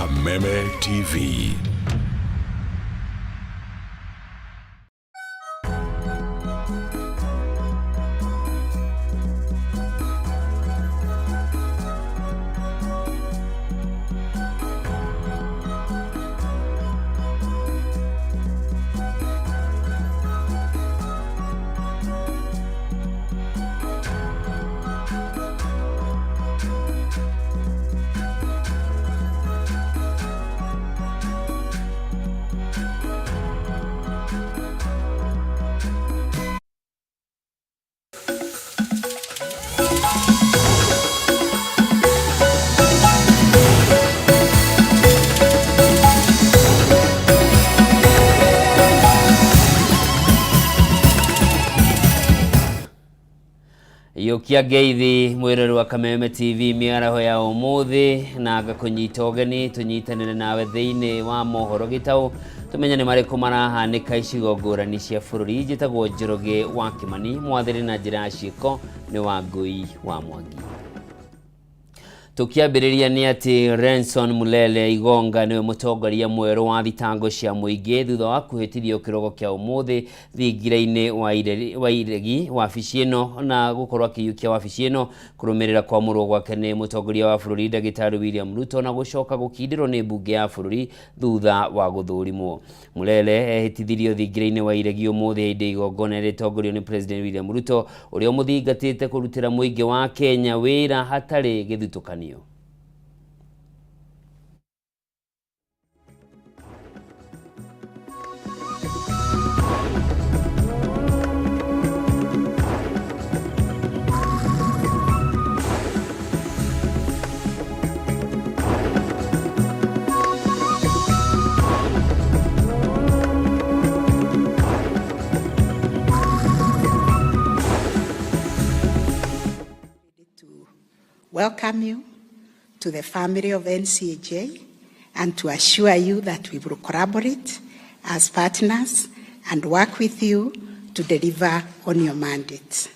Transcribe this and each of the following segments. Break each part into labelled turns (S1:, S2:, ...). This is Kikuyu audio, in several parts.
S1: Kameme TV.
S2: Yũkia ngeithi mwĩrori wa Kameme TV mĩaraho ya ũmũthĩ na ngakũnyita ũgeni tũnyitanĩre nawe thĩinĩ wa mohoro gĩtaũ tũmenye nĩ marĩkũ marahanĩka icigo ngũrani cia bũrũri. Njĩtagwo Njoroge wa Kĩmani, mwathĩrĩ na njĩra ya ciĩko nĩ Wangũi wa Mwangi. Tũkĩambĩrĩria nĩ atĩ Renson Mulele Igonga nĩwe mũtongoria mwerũ wa thitango cia mũingĩ thutha wa kũhĩtithio kĩrogo kĩa ũmũthĩ thingira-inĩ wa iregi wabici ĩno na gũkorwo akĩiyũkia wabici ĩno kũrũmĩrĩra kwamũrwo gwake nĩ mũtongoria wa bũrũri ndagĩtarĩ William Ruto na gũcoka gũkindĩrwo nĩ mbunge ya bũrũri thutha wa gũthũrimwo. Mulele ehĩtithirio thingira-inĩ wa iregi ũmũthĩ hĩndĩ igongona rĩtongorio nĩ President William Ruto ũrĩa ũmũthingatĩte kũrutĩra mũingĩ wa Kenya wĩra hatarĩ gĩthutũkanio.
S3: To welcome you to the family of NCAJ and to assure you that we will collaborate as partners and work with you to deliver on your mandate.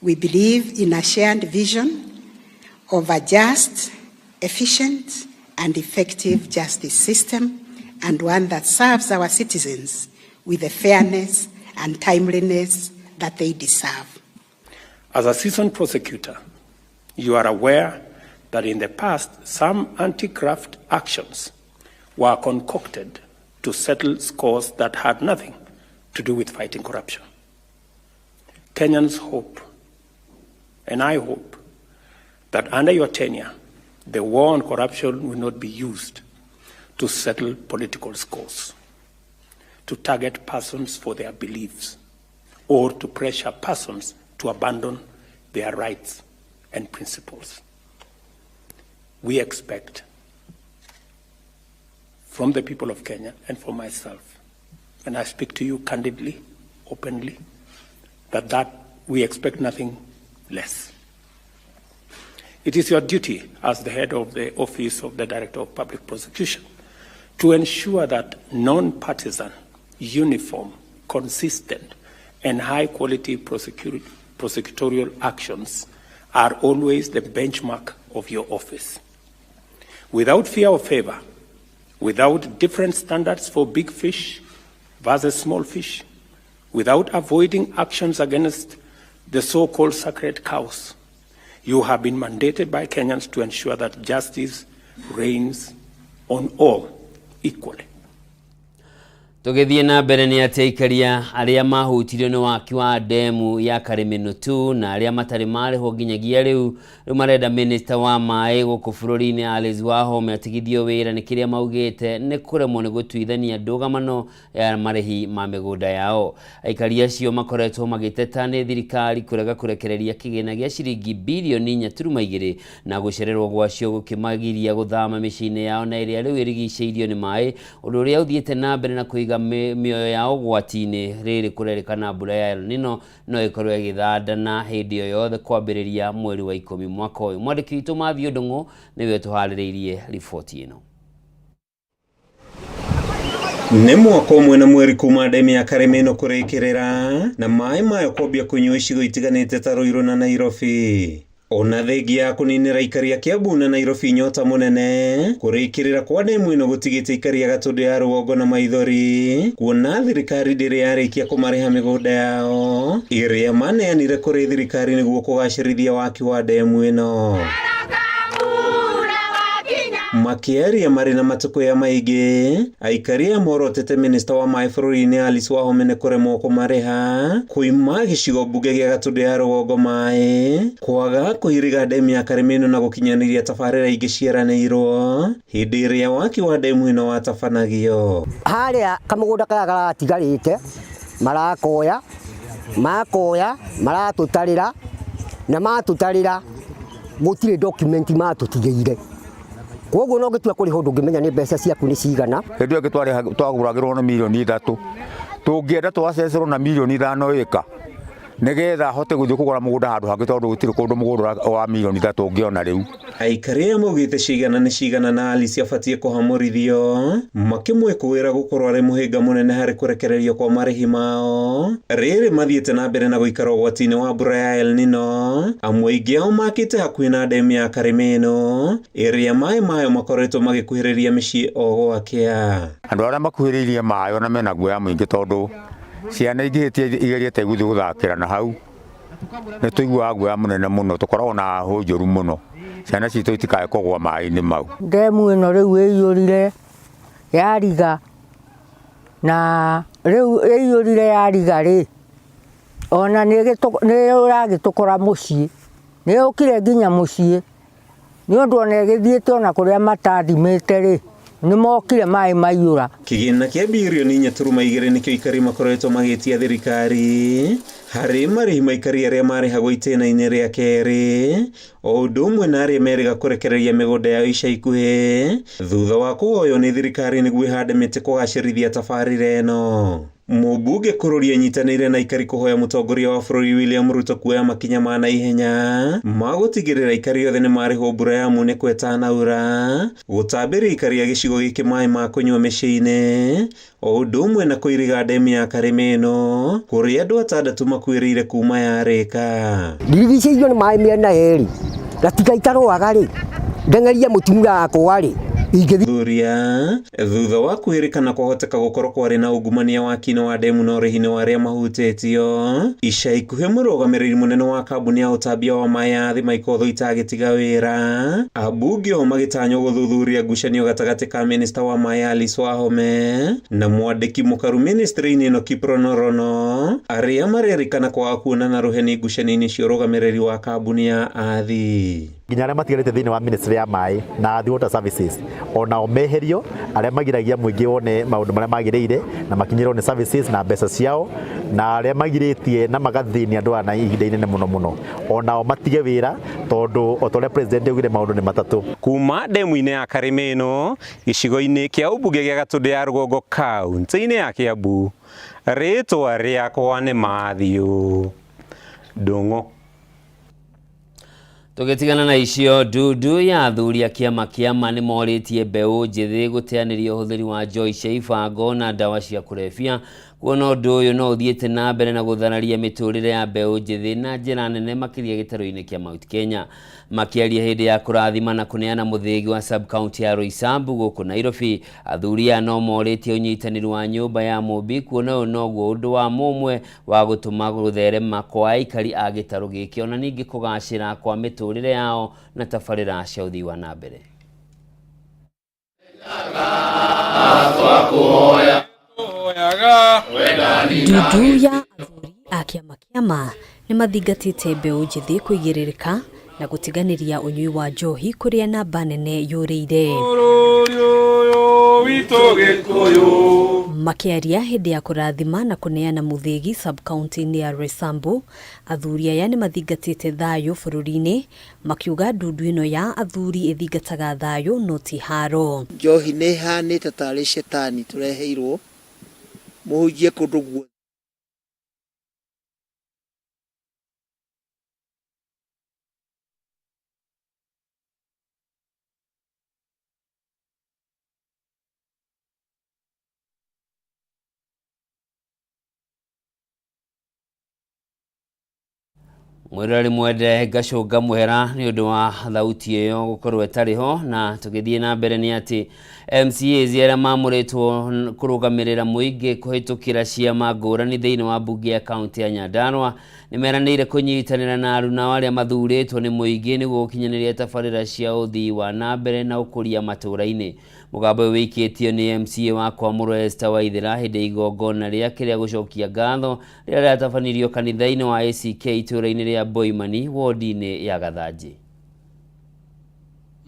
S3: We believe in a shared vision of a just, efficient, and effective justice system, and one that serves our citizens with the fairness and timeliness that they deserve.
S4: As a seasoned prosecutor, you are aware that in the past, some anti-graft actions were concocted to settle scores that had nothing to do with fighting corruption. Kenyans hope, and I hope, that under your tenure, the war on corruption will not be used to settle political scores, to target persons for their beliefs, or to pressure persons to abandon their rights and principles. We expect from the people of Kenya and for myself, and I speak to you candidly, openly, that we expect nothing less. It is your duty as the head of the Office of the Director of Public Prosecution to ensure that non-partisan, uniform, consistent, and high-quality prosecutorial actions are always the benchmark of your office. Without fear or favor, without different standards for big fish versus small fish, without avoiding actions against the so-called sacred cows, you have been mandated by Kenyans to ensure that justice reigns on all equally.
S2: Tũgĩthiĩ na mbere nĩ atĩ aikaria arĩa mahutirio nĩ waki wa ndemu ya Karĩmĩnũtu na arĩa matarĩ marĩhwo nginyagia rĩu rĩu marenda minista wa maĩ gũkũ bũrũri-inĩ Alice Wahome atigithio wĩra nĩ kĩrĩa maugĩte nĩ kũremwo nĩ gũtuithania ndũgamano ya marĩhi ma mĩgũnda yao. Aikari acio makoretwo magĩteta nĩ thirikari kũrega kũrekereria kĩgĩna gĩa ciringi birioni 4.2 na gũcererwo gwacio gũkĩmagiria gũthama mĩciĩ-inĩ yao na ĩrĩa rĩu ĩrigicĩirio nĩ maĩ, ũndũ ũrĩa ũthiĩte na mbere na kũiga mĩoyo yao ũgwati-inĩ. Rĩrĩ kũrerĩkana mbura ya El Nino no ĩkorwo ĩgĩthandana hĩndĩ o yothe kwambĩrĩria mweri wa 10 mwaka ũyũ. Mwandĩki witũ Matthew Ndung'u nĩwe ũtũharĩrĩirie riboti ĩno.
S5: Nĩ mwaka ũmwe na mweri kuma ndemu ya Karĩmĩno kũrĩkĩrĩra na maĩ mayo kwambia kũnyua icigo itiganĩte ta Ruiru na Nairobi. Ona thengia ya kũninĩra aikari a Kiambu na Nairobi nyota mũnene, kũrĩkĩrĩra kwa ndemu ĩno gũtigĩte aikari a Gatũndũ ya rũgongo na maithori, kuona thirikari ndĩrĩ yarĩkia kũmarĩha mĩgũnda yao ĩrĩa maneanire kũrĩ thirikari nĩguo kũgacĩrithia waki wa ndemu ĩno. Makĩaria marĩ na matũkũya maingĩ, aikari aya morotete minista wa maĩ bũrũri-inĩ Alice Wahome nĩ kũremwo kũmarĩha kuima gĩcigo mbunge gĩa Gatũndũ ya rũgongo maĩ, kwaga kũiriga ndemu ya Karĩmĩnũ na gũkinyanĩria tabarĩra ingĩ ciĩranĩirwo hĩndĩ ĩrĩa waki wa ndemu ĩno watabanagio.
S6: Harĩa kamũgũnda karĩa karatigarĩte marakoya, makoya maratũtarĩra na matũtarĩra gũtirĩ document matũtigĩire. Koguo no ngĩtua kũrĩha ũndũ ũngĩmenya nĩ mbeca ciaku nĩ cigana.
S7: Hĩndĩ ĩyo ĩngĩ twagũragĩrwo na mirioni 3, tũngĩenda twacecerwo na mirioni 5 ĩka nĩgetha hote gũthiĩ kũgũra mũgũnda handũ hangĩ tondũ gũtirĩ kũndũ mũgũnda wa mirioni 3 ũngĩona rĩu.
S5: Aikari aya maugĩte cigana nĩ cigana na Alice abatiĩ kũhamũrithio, makĩmwĩkũĩra gũkorwo arĩ mũhĩnga mũnene harĩ kũrekererio kwa marĩhi mao. Rĩrĩ mathiĩte na mbere na gũikara ũgwati-inĩ wa mbura ya El Nino, amwe aingĩ ao makĩte hakuhĩ na ndemu ya Karĩmĩnũ ĩrĩa maĩ mayo makoretwo magĩkuhĩrĩria mĩciĩ o gwakĩa.
S7: Andũ arĩa makuhĩrĩirie maĩ ona mena guoya mũingĩ tondũ ciana ingĩhĩtia igeriete gũthiĩ gũthakĩra na hau nĩ tũiguaga guoya mũnene mũno, tũkoragwo na hũ njũru mũno, ciana citũ itikae kũgũa maĩ-inĩ mau.
S8: Ndemu ĩno rĩu ĩiyũrire yariga, na rĩu ĩiyũrire yariga rĩ, ona nĩ ĩragĩtũkora mũciĩ, nĩ yũkire nginya mũciĩ, nĩ ũndũ ona ĩgĩthiĩte ona kũrĩa matathimĩte rĩ, nĩ mokire maĩ maiyũra.
S5: Kĩgĩna kĩa birioni 4.2 nĩkĩo aikari makoretwo magĩtia thirikari harĩ marĩhi ma aikari arĩa marĩhagwo itĩna-inĩ rĩa kerĩ, o ũndũ ũmwe na arĩa merĩga kũrekereria mĩgũnda yao ica ikuhĩ thutha wa kũhoywo nĩ thirikari nĩguo ĩhande mĩtĩ kũgacĩrithia tabarĩra ĩno. Mũmbunge Kũrũri anyitanĩire na aikari kũhoya mũtongoria wa bũrũri William Ruto kuoya makinya ma naihenya ma gũtigĩrĩra aikari othe nĩ marĩhwo mbura ya munĩko ĩtanaura, gũtambĩria aikari a gĩcigo gĩkĩ maĩ ma kũnyua mĩciĩ-inĩ, o ũndũ ũmwe na kũiriga ndemu ya Karĩmĩnũ kũrĩa andũ 6 makuĩrĩire kuma yarĩka.
S6: Ndirigicĩirio nĩ maĩ mĩena yerĩ, na tiga itarũaga rĩ, ndeng'eria mũtumia wakwa rĩ,
S5: Thuria thutha wa kwĩrĩkana kwahoteka gũkorwo kwarĩ na ungumania waki-inĩ wa ndemu na ũrĩhi-inĩ wa arĩa mahutĩtio. Ica ikuhĩ mũrũgamĩrĩri mũnene wa kambuni ya ũtambia wa maĩ ya Athi Michael Thuita agĩtiga wĩra, ambunge o magĩtanywo gũthuthuria ngucanio gatagatĩ ka minista wa maĩ Alice Wahome na mwandĩki mũkaru ministry-inĩ ĩno Kiprono Rono, arĩa marerĩkana kwaga kuonana rũheni ngucanio-inĩ cia ũrũgamĩrĩri wa kambuni ya Athi.
S9: Nginya arĩa matigarĩte thĩinĩ wa ministry ya maĩ na Athi Water Services onao meherio, arĩa magiragia mũingĩ wone maũndũ marĩa magĩrĩire na makinyĩrwo nĩ services na mbeca ciao, na arĩa magirĩtie na magathĩnia andũ aya na ihinda inene mũno mũno onao matige wĩra, tondũ o ta ũrĩa president augire maũndũ nĩ matatũ.
S5: Kuma ndemu-inĩ ya Karĩmĩnũ gĩcigo-inĩ kĩa ũmbunge gĩa Gatũndũ ya rũgongo kaunti-inĩ ya Kiambu, rĩtwa rĩakwa nĩ Matthew Ndung'u.
S2: Tũgĩtigana na icio, ndundu ya athuri a kĩama kĩama nĩ morĩtie mbeũ njĩthĩ gũteanĩria ũhũthĩri wa njohi cia ibango na ndawa cia kũrebia, kuona ũndũ ũyũ no ũthiĩte na mbere na gũthararia mĩtũrĩre ya mbeũ njĩthĩ na njĩra nene makĩria gĩtarũ-inĩ kĩa Mount Kenya. Makĩaria hĩndĩ ya kũrathima na kũneana mũthĩgi wa sub-county ya Roysambu gũkũ Nairobi, athuri aya no morĩtie ũnyitanĩri wa nyũmba ya Mũmbi, kuona ũyũ noguo ũndũ wa mũmwe wa gũtũma gũtherema kwa aikari a gĩtarũ gĩkĩ ona ningĩ kũgacĩra kwa mĩtũrĩre yao na tabarĩra cia ũthii wa na mbere.
S10: Ndundu ya athuri a kĩama kĩama nĩ mathingatĩte mbeũ njĩthĩ kũigĩrĩrĩka na gũtiganĩria ũnyui wa njohi kũrĩa namba nene yũrĩire. Makĩaria hĩndĩ ya kũrathima na kũneana mũthĩgi sub-county-inĩ ya Roysambu, athuri aya nĩ mathingatĩte thayũ bũrũri-inĩ, makiuga ndundu ĩno ya athuri ĩthingataga thayũ no ti haro.
S11: Njohi nĩ ĩhanĩte tarĩ cetani tũreheirwo mũhunjie kũndũ guothe.
S2: Mwĩroreri mwende, ngacũnga mũhera nĩ ũndũ wa thauti ĩyo gũkorwo ĩtarĩ ho. Na tũgĩthiĩ na mbere nĩ atĩ MCAs arĩa mamũrĩtwo kũrũgamĩrĩra mũingĩ kũhĩtũkĩra ciama ngũrani thĩinĩ wa mbunge ya kaunti ya Nyandarua nĩ meranĩire kũnyitanĩra na arunao arĩa mathurĩtwo nĩ mũingĩ nĩguo gũkinyanĩria tabarĩra cia ũthii wa na mbere na ũkũria matũũra-inĩ. Mũgambo ũyũ wĩikĩtio nĩ MCA wa Kwamũrwo Esther Waithera hĩndĩ ya igongona rĩake rĩa gũcokia ngatho rĩrĩa rĩratabanirio kanitha-inĩ wa ACK itũũra-inĩ rĩa Boimani wodi-inĩ ya Gathanjĩ.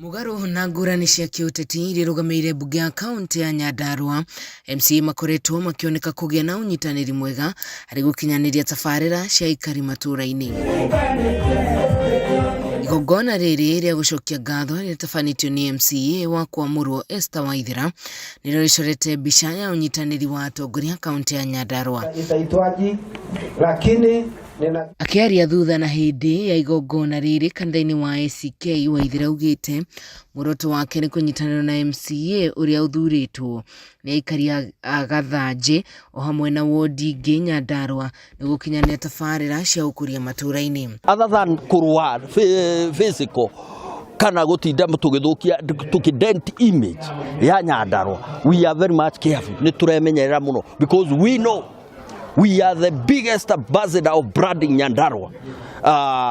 S12: Mũgarũ na ngũrani cia kĩũteti iria irũgamĩrĩire mbunge ya kaunti ya Nyandarua, MCA makoretwo makĩoneka kũgĩa na ũnyitanĩri mwega harĩ gũkinyanĩria tabarĩra cia aikari matũũra-inĩ. Igongona rĩrĩ rĩa gũcokia ngatho rĩtabanĩtio nĩ MCA wa Kwamũrwo Esther Waithera nĩrĩo rĩcorete mbica ya ũnyitanĩri wa atongoria kaunti ya Nyandarua.
S13: Itaitwaji lakini nina
S12: Akĩaria thutha na hĩndĩ ya igongona rĩrĩ kanitha-inĩ wa ACK, Waithera augĩte muoroto wake nĩ kũnyitanĩra na MCA ũrĩa ũthurĩtwo nĩ aikari a Gathanjĩ o hamwe na wodi ingĩ Nyandarua nĩ gũkinyanĩria tabarĩra cia ũkũria matũũra-inĩ.
S14: Other than kũrũa physical kana gũtinda tũgĩthũkia tũkĩdent image ya Nyandarua, we are very much careful. Nĩ tũremenyerera mũno because we know we are the biggest ambassador of branding Nyandarua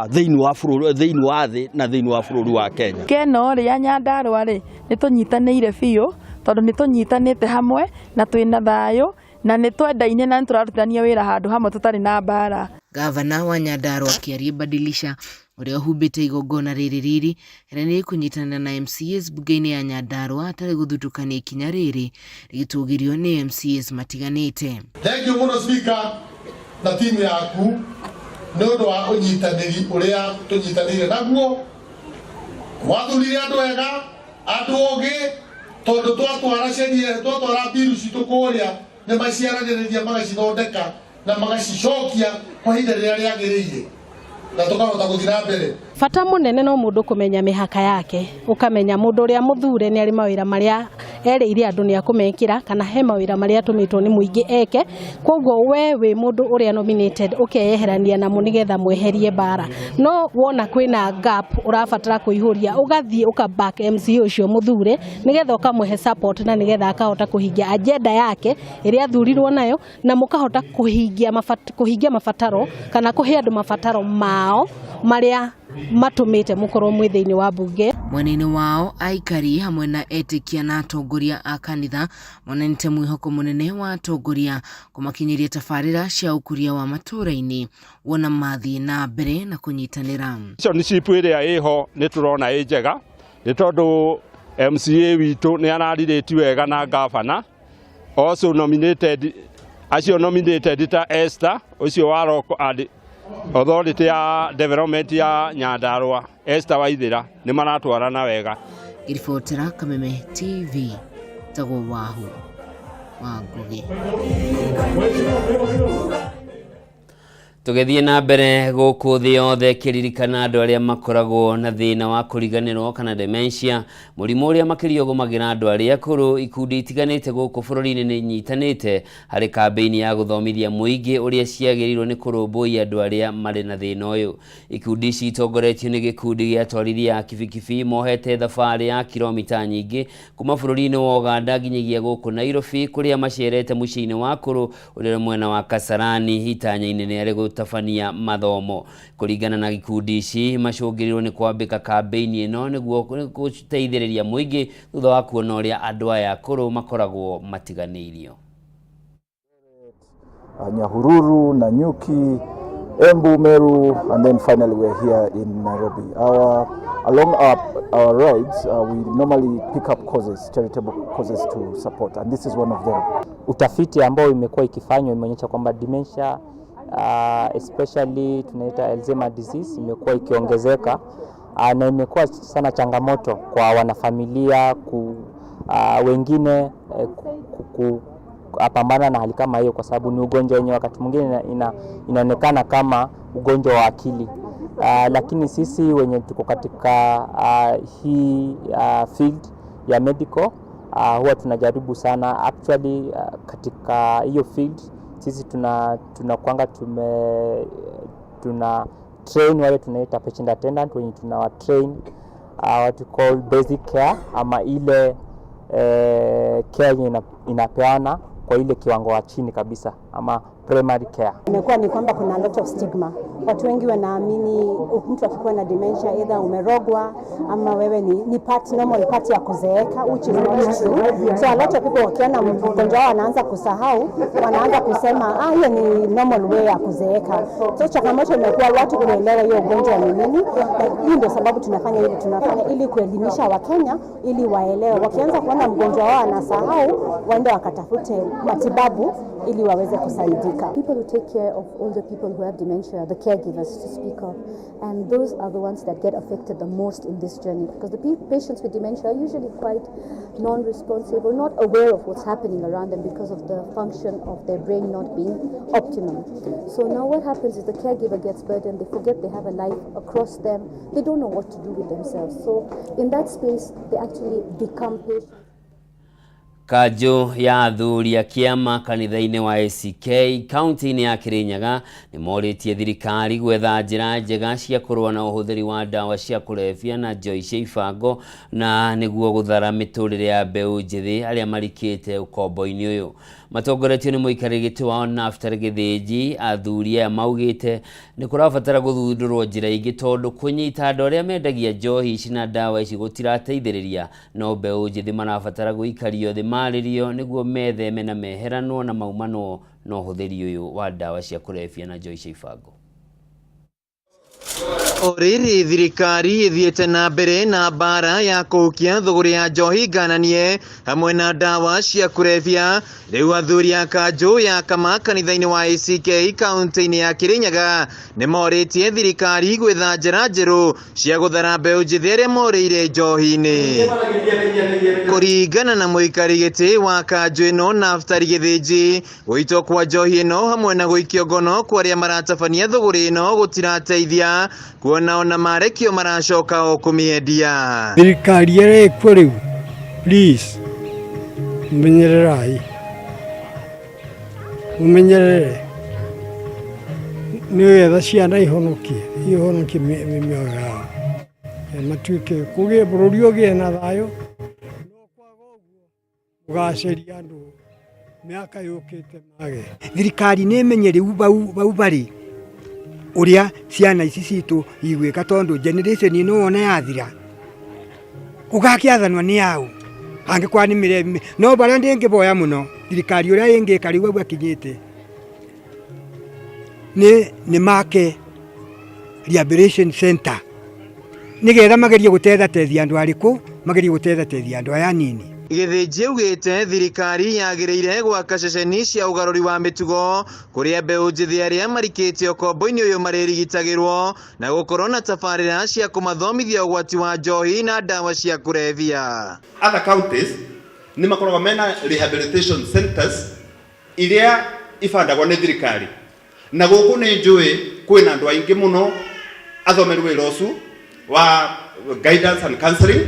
S14: thĩinĩ wa bũrũri, thĩinĩ wa thĩ na thĩinĩ wa bũrũri wa Kenya.
S15: Keno rĩ ya Nyandarua rĩ, nĩ tũnyitanĩire biũ tondũ nĩ tũnyitanĩte hamwe na twĩna thayũ na nĩ twendaine na nĩ tũrarutithania wĩra handũ hamwe tũtarĩ na mbara.
S12: Gavana wa Nyandarua Kĩarie Badilisha ũrĩa ũhumbĩte igongona rĩrĩ riri eranĩire kũnyitanĩra na MCAs mbunge-inĩ ya Nyandarua hatarĩ gũthutũkania ikinya rĩrĩ rĩgĩtũgĩrio nĩ MCAs matiganĩte.
S16: Thank you mũno, Speaker, na timu yaku nĩ ũndũ wa ũnyitanĩri ũrĩa tũnyitanĩire naguo. Mwathurire andũ ega, andũ ogĩ, tondũ twatwara sheria, twatwara bill citũ kũrĩa, nĩ maciaragĩrĩria, magacithondeka na magacicokia kwa ihinda rĩrĩa rĩagĩrĩire na tũkahota gũthiĩ na mbere.
S17: Bata mũnene no mũndũ kũmenya mĩhaka yake, ũkamenya mũndũ ũrĩa mũthure nĩ arĩ mawĩra marĩa erĩire andũ nĩ akũmekĩra kana he mawĩra marĩa atũmĩtwo nĩ mũingĩ eke. Koguo we wĩ mũndũ ũrĩa nominated ũkeyeherania namo nĩgetha mweherie mbara. No wona kwĩna gap ũrabatara kũihũria, ũgathiĩ ũka back MCA ũcio mũthure nĩgetha ũkamũhe support na nĩgetha akahota kũhingia agenda yake ĩrĩa athurirwo nayo na mũkahota kũhingia mabataro kana kũhe andũ mabataro mao marĩa matũmĩte mũkorwo mwĩ thĩinĩ wa mbunge.
S12: Mwena-inĩ wao, aikari hamwe na etĩkia na atongoria a kanitha monanĩtie mwĩhoko mũnene wa atongoria kũmakinyĩria tabarĩra cia ũkũria wa matũũra-inĩ wona mathiĩ na mbere na kũnyitanĩra.
S18: Relationship ĩrĩa ĩho nĩ tũrona ĩ njega nĩ tondũ MCA witũ nĩ ararĩrĩti wega na gavana, also nominated acio nominated ta Esther ũcio wa local and authority ya development ya Nyandarua, Esther Waithera, nĩ maratwarana wega.
S12: Ngĩribotera Kameme TV, tagwo Wahu wa Ngugi.
S2: Tũgĩthiĩ na mbere, gũkũ thĩ yothe ĩkĩririkana andũ arĩa makoragwo na thĩna wa kũriganĩrwo kana dementia, mũrimũ ũrĩa makĩria ũgũmagĩra andũ arĩa akũrũ, ikundi itiganĩte gũkũ bũrũri-inĩ nĩ inyitanĩte harĩ kambĩini ya gũthomithia mũingĩ ũrĩa ciagĩrĩirwo nĩ kũrũmbũiya andũ arĩa marĩ na thĩna ũyũ. Ikundi ici itongoretio nĩ gĩkundi gĩa atwarithia a kibikibi mohete thabarĩ ya kilomita nyingĩ kuma bũrũri-inĩ wa Uganda nginyagia gũkũ Nairobi, kũrĩa macerete mũciĩ-inĩ wa Kũrũ ũrĩa ũrĩ mwena wa Kasarani itanya inene arĩ gũtabania mathomo. Kũringana na ikundi ici, macũngĩrĩrwo nĩ kwambĩka kambĩini ĩno nĩguo gũteithĩrĩria mũingĩ thutha wa kuona ũrĩa andũ aya akũrũ makoragwo matiganĩirio.
S19: Nyahururu, Nanyuki, Embu, Meru, and then finally we're here in Nairobi. Along our rides, we normally pick up causes, charitable causes to support, and this is one of them.
S20: Utafiti ambao imekuwa ikifanywa imeonyesha kwamba dementia, especially tunaita Alzheimer disease, imekuwa ikiongezeka na imekuwa sana changamoto kwa wanafamilia wengine kupambana na hali kama hiyo, kwa sababu ni ugonjwa wenye wakati mwingine inaonekana kama ugonjwa wa akili. Lakini sisi wenye tuko katika hii field ya medical, huwa tunajaribu sana actually, katika hiyo field sisi tunakuanga tume tuna train wale tunaita patient attendant wenye tunawa train what we call basic care ama ile care yenye inapeana kwa ile kiwango wa chini kabisa ama primary care.
S21: Imekuwa ni kwamba kuna a lot of stigma. Watu wengi wanaamini mtu akikuwa na dementia either umerogwa ama wewe ni part, normal part ya kuzeeka, which is not true. So a lot of people wakiona mgonjwa wao anaanza kusahau, wanaanza kusema, "Ah, hiyo ni normal way ya kuzeeka." So changamoto imekuwa watu kuelewa hiyo ugonjwa ni nini, na hii ndio sababu tunafanya hivi, tunafanya ili kuelimisha Wakenya ili waelewe, wakianza kuona mgonjwa wao anasahau, waende wakatafute matibabu ili waweze kusaidika.
S22: People who take care of older people who have dementia, the caregivers to speak of, and those are the ones that get affected the most in this journey, because the patients with dementia are usually quite non-responsive or not aware of what's happening around them because of the function of their brain not being optimum. So now what happens is the caregiver gets burdened, they forget they have a life across them, they don't know what to do with themselves. So in that space, they actually become patients.
S2: Kanjũ ya athuri a kĩama kanitha-inĩ wa ACK kaunti-inĩ ya Kirinyaga nĩ morĩtie thirikari gwetha njĩra njega cia kũrũa na ũhũthĩri wa ndawa cia kũrebia na njohi cia ibango, na nĩguo gũthara mĩtũrĩre ya mbeũ njĩthĩ arĩa marikĩte ũkombo-inĩ ũyũ. Matongoretio nĩ mũikarĩri gĩtĩ wao Naftali Gĩthĩnji, athuri aya maugĩte nĩ kũrabatara gũthundũrwo njĩra ingĩ, tondũ kũnyita andũ arĩa mendagia njohi ici na ndawa ici gũtirateithĩrĩria, no mbeũ njĩthĩ marabatara gũikario thĩ marĩrio nĩguo metheme na meheranwo na maumanwo na ũhũthĩri ũyũ wa ndawa cia kũrebia na njohi cia ibango.
S23: O rĩrĩ thirikari ĩthiĩte na mbere na mbara ya kũhukia thũgũrĩ ya njohi ngananie hamwe na ndawa cia kũrebia, rĩu athuri a kanjũ ya Kama kanitha-inĩ wa ACK kaunti-inĩ ya Kirinyaga nĩ morĩtie thirikari gwetha njĩra njerũ cia gũthara mbeũ njĩthĩ arĩa morĩire njohi-inĩ. Kũringana na mũikari gĩtĩ wa kanjũ ĩno Naftali Gĩthĩnji, gũitwo kwa njohi ĩno hamwe na gũikio ngono kwa arĩa maratabania thũgũrĩ ĩno gũtirateithia, kuona ona marekio maracoka o kũmĩendia.
S24: Thirikari ĩrĩa ĩkuo rĩu, please, menyererai, mũmenyerere nĩgetha ciana ihonokie mĩoyo yao, matuĩke kũgĩe bũrũri ũgĩe na thayũ, no kwaga ũguo ũgacĩria andũ mĩaka yũkĩte mage.
S25: Thirikari nĩ ĩmenye rĩu bau barĩ ũrĩa ciana ici citũ igwĩka, tondũ generation ĩno wona yathira ũgakĩathanwo nĩ aũ angĩkorwo nĩ mĩre no barĩa ndĩngĩboya mũno thirikari ũrĩa ĩngĩka rĩu hau akinyĩte nĩ make rehabilitation center, nĩgetha magerie gũtethatethia andũ arĩkũ, magerie gũtethatethia andũ aya anini.
S23: Gĩthĩnji augĩte thirikari yagĩrĩire gwaka ceceni cia ũgarũri wa mĩtugo kũrĩa mbeũ njĩthĩ arĩa marikĩte ũkombo-inĩ ũyũ marĩrigitagĩrwo na gũkorwo na tabarĩra cia kũmathomithia ũgwati wa njohi na ndawa cia kũrebia.
S26: Other counties nĩ makoragwo mena rehabilitation centers iria ibandagwo nĩ thirikari, na gũkũ nĩ njũĩ kwĩna andũ aingĩ mũno athomeru wĩra ũcio wa guidance and counseling,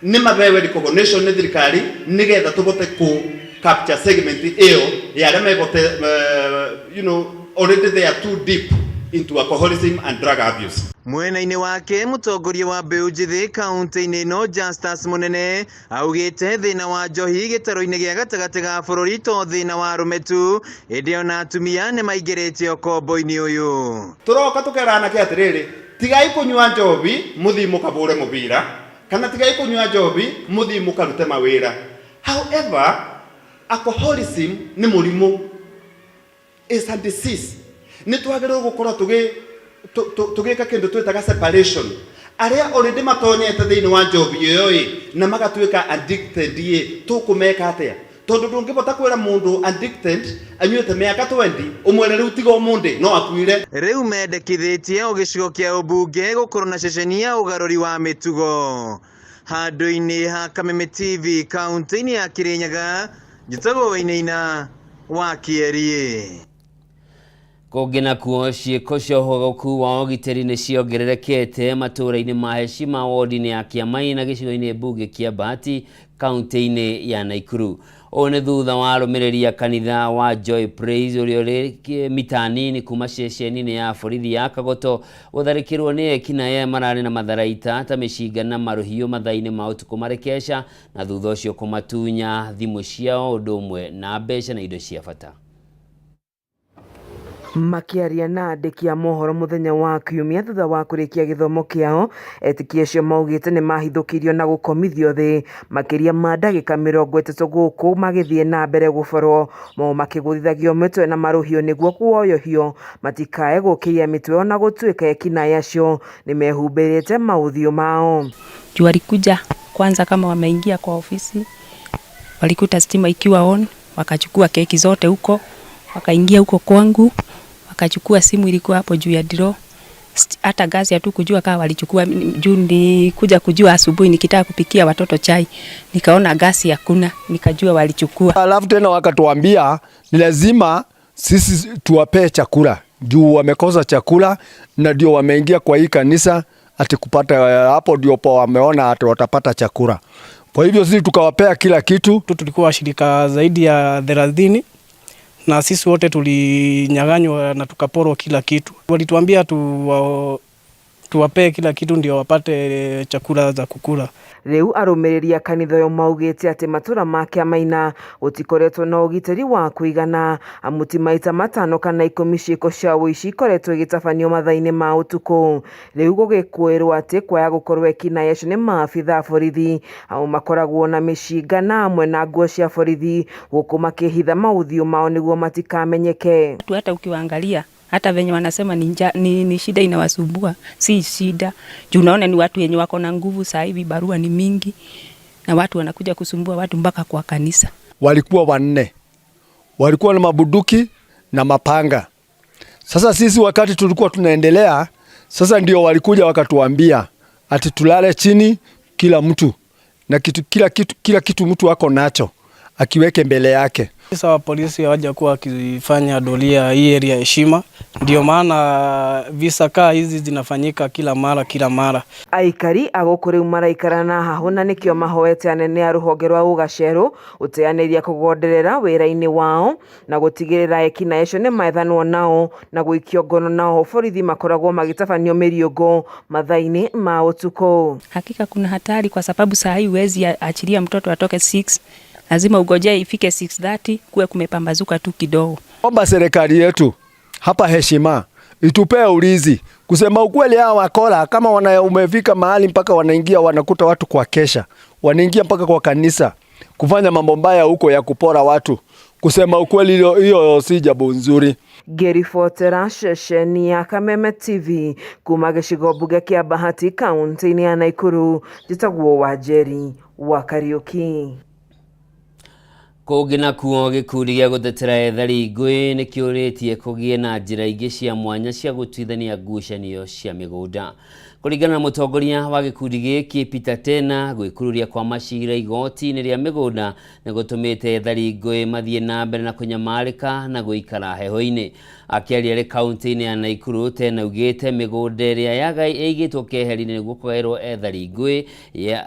S26: nĩ mabewe recognition nĩ thirikari nĩgetha tũbote kũ capture segment ĩyo ya arĩa mebote already they are too deep into alcoholism and drug abuse.
S23: Mwena-inĩ wake, mũtongoria wa mbeũ njĩthĩ kaunti-inĩ ĩno Justus Mũnene augĩte thĩna wa njohi gĩtarũ-inĩ gĩa gatagatĩ ga bũrũri to thĩna wa arũme tu, ĩndĩ ona atumia nĩ maingĩrĩte ũkombo-inĩ ũyũ.
S26: Tũroka tũkera anake atĩrĩrĩ, tigai kũnyua njohi mũthiĩ mũkabũre mũbira, kana tigai kũnyua njohi mũthiĩ mũkarute mawĩra. However, alcoholism nĩ mũrimũ, is a disease. Nĩ twagĩrĩirwo gũkorwo tũgĩka kĩndũ twĩtaga separation. Arĩa already matonyete thĩinĩ wa njohi ĩyo ĩ na magatuĩka addicted ĩ, tũkũmeka atĩa? Tondũ ndũngĩbota kwĩra mũndũ addicted anyuĩte mĩaka 20 ũmwĩre rĩu tiga ũmũndĩ, no akuire.
S23: Rĩu mendekithĩtie o gĩcigo kĩa ũmbunge gũkorwo na ceceni ya ũgarũri wa mĩtugo. Handũ-inĩ ha Kameme TV kaunti-inĩ ya Kirinyaga, njĩtagwo Wainaina wa Kĩeriĩ.
S2: Kũngĩ nakuo, ciĩko cia ũhogũku wa ũgitĩri nĩ ciongererekete matũũra-inĩ ma Heshima wodi-inĩ ya Kĩamai na gĩcigo-inĩ mbunge kĩa Bahati kaunti-inĩ ya Naikuru. Ũũ nĩ thutha wa arũmĩrĩri a kanitha wa Joy Praise ũrĩa ũrĩ mita nini kuma ceceni-inĩ ya borithi ya Kagoto gũtharĩkĩrwo nĩ ekinaĩ mararĩ na matharaita ta mĩcinga na marũhiũ mathaa-inĩ ma ũtukũ marĩ kesha na thutha ũcio kũmatunya thimũ ciao ũndũ ũmwe na mbeca na indo cia bata.
S1: Makĩaria na andĩki a mohoro mũthenya wa Kiumia thutha wa kũrĩkia gĩthomo kĩao, etĩkia acio maugĩte nĩmahithũkĩirio na gũkomithio thĩ makĩria ma ndagĩka 30 gũkũ magĩthiĩ na mbere gũborwo mo makĩgũthithagio mĩtwe na marũhiũ nĩguo kuoyohio matikae gũkĩria mĩtwe ona gũtuĩka ekinaĩ acio nĩmehumbĩrĩte maũthiũ mao.
S3: Juu walikuja kwanza kama wameingia kwa ofisi, walikuta stima ikiwa on, wakachukua keki zote huko, wakaingia huko kwangu, wakachukua simu ilikuwa hapo juu ya drawer. Hata gasi hatukujua kama walichukua, juu nilikuja kujua asubuhi nikitaka kupikia watoto chai, nikaona gasi hakuna, nikajua walichukua.
S4: Alafu tena wakatuambia ni lazima sisi tuwapee chakula juu wamekosa chakula na ndio wameingia kwa hii kanisa ati kupata hapo ndio po wameona ati watapata chakula. Kwa hivyo sisi tukawapea kila kitu.
S6: Tulikuwa washirika zaidi ya 30 na sisi wote tulinyang'anywa na tukaporwa kila kitu. Walituambia tuwapee kila kitu ndio wapate chakula za kukula.
S1: Rĩu arũmĩrĩri a kanitha ũyũ maugĩte atĩ matũra ma Kĩamaina gũtikoretwo na ũgitĩri wa kũigana amu ti maita 5 kana 10 ciĩko cia ũici ikoretwo igĩtabanio mathaa-inĩ ma ũtukũ. Rĩu gũgĩkwĩrwo atĩ kwaya gũkorwo ekinaĩ acio nĩ maabitha a borithi amu makoragwo na mĩcinga na amwe na nguo cia borithi gũkũ makĩhitha maũthiũ mao nĩguo matikamenyeke.
S3: Hata ukiwaangalia hata venye wanasema ni shida inawasumbua, si shida. Juu unaona ni watu wenye wako na nguvu saa hivi, barua ni mingi na watu wanakuja kusumbua watu mpaka kwa kanisa.
S4: Walikuwa 4, walikuwa na mabuduki na mapanga. Sasa sisi wakati tulikuwa tunaendelea, sasa ndio walikuja wakatuambia ati tulale chini kila mtu na kila kitu mtu ako nacho akiweke mbele yake.
S6: Sasa polisi hawajakuwa wakifanya doria hii area heshima, ndio maana visa kaa hizi zinafanyika kila mara kila mara.
S1: Aikari a gũkũ rĩu maraikara na hahũ na nĩkĩo mahoete anene a rũhonge rwa Ũgacerũ gũteanĩria kũgonderera wĩra-inĩ wao na gũtigĩrĩra ekinaĩ acio nĩmaethanwo nao na gũikio ngono nao borithi makoragwo magĩtabanio mĩriũngũ mathaa-inĩ ma ũtukũ.
S3: Hakika kuna hatari kwa sababu saa hii huwezi achilia mtoto atoke 6, lazima ugojee ifike 6:30 kuwe kumepambazuka tu kidogo.
S4: Omba serikali yetu hapa heshima itupee ulinzi. Kusema ukweli, hawa wakora kama umefika mahali mpaka wanaingia wanakuta watu kwa kesha, wanaingia mpaka kwa kanisa kufanya mambo mbaya huko ya kupora watu. Kusema ukweli, hiyo si jambo nzuri.
S1: Ngĩribotera ceceni ya Kameme TV kuma gĩcigo mbunge kĩa Bahati kaunti-inĩ ya Nakuru, njĩtagwo Wanjeri wa Kariuki.
S2: Kũngĩ nakuo gĩkundi gĩa gũtetera ethari ngũĩ nĩkĩũrĩtie kũgĩe na njĩra ingĩ cia mwanya cia gũtuithania ngucanio cia mĩgũnda. Kũringana na mũtongoria wa gĩkundi gĩkĩ Peter Tena, gwĩkururia kwa macira igoti-inĩ rĩa mĩgũnda nĩ gũtũmĩte ethari ngũĩ mathiĩ na mbere na kũnyamarĩka na gũikara heho-inĩ. Akĩaria arĩ kaunti-inĩ ya Nakuru, Tena augĩte mĩgũnda ĩrĩa ĩigĩtwo keheri-inĩ nĩguo kũgaĩrwo ethari ngũĩ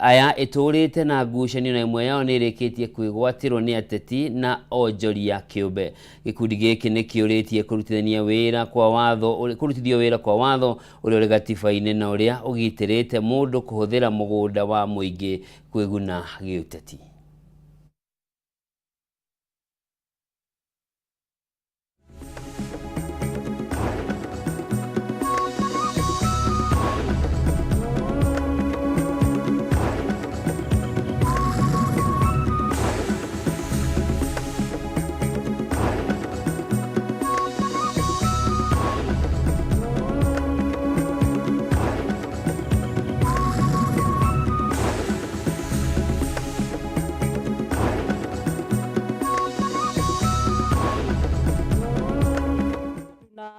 S2: aya ĩtũrĩte na ngucanio na ĩmwe yao nĩ ĩrĩkĩtie kwĩgwatĩrwo nĩ ateti na onjoria kĩũmbe. Gĩkundi gĩkĩ nĩkĩũrĩtie kũrutithio wĩra kwa watho ũrĩa ũrĩ gatiba-inĩ na ũrĩa ũgitĩrĩte mũndũ kũhũthĩra mũgũnda wa mũingĩ kwĩguna gĩũteti.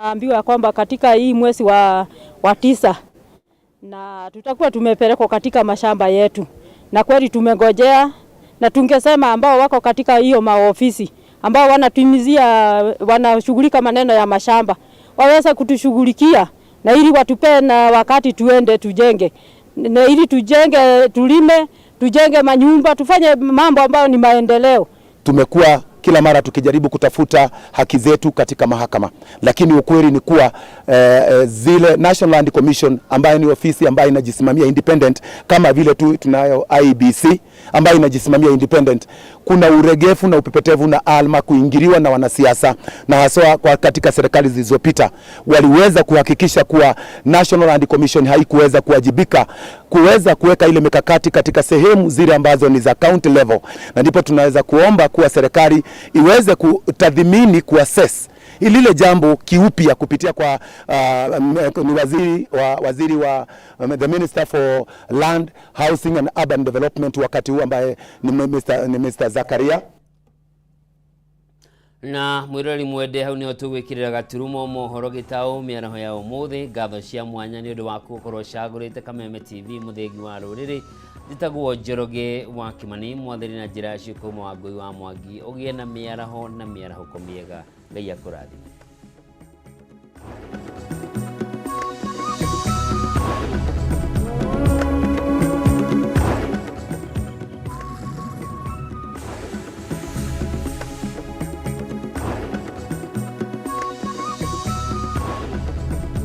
S7: Ambiwa kwamba katika hii mwezi wa 9 na tutakuwa tumepelekwa katika mashamba yetu, na kweli tumegojea, na tungesema ambao wako katika hiyo maofisi ambao wanatumizia wanashughulika maneno ya mashamba waweza kutushughulikia, na ili watupe na wakati tuende tujenge, na ili tujenge, tulime, tujenge manyumba, tufanye mambo ambayo ni maendeleo.
S5: Tumekuwa kila mara tukijaribu kutafuta haki zetu katika mahakama, lakini ukweli ni kuwa zile National Land Commission ambayo ni ofisi ambayo inajisimamia independent, kama vile tu tunayo IEBC ambayo inajisimamia independent, kuna uregefu na upepetevu na alma kuingiliwa na wanasiasa, na haswa kwa katika serikali zilizopita waliweza kuhakikisha kuwa National Land Commission haikuweza kuwajibika kuweza kuweka ile mikakati katika sehemu zile ambazo ni za county level, na ndipo tunaweza kuomba kuwa serikali iweze kutathmini, kuassess lile jambo kiupya kupitia kwa ni waziri wa the Minister for Land, Housing and Urban Development wakati huu ambaye ni Mr. Zakaria.
S2: Na mwiroreri mwende, hau niho tugwikirira gaturumo mohoro gitau miaraho ya umuthi. Ngatho cia mwanya ni undu waku gukorwo ucagurite Kameme TV, muthingi wa ruriri. Njitagwo Njoroge wa Kimani, mwathiri na njira ya ciiko wa Ngui wa Mwangi. Ugie na miaraho na miarahũko miega. Ngai akũrathime.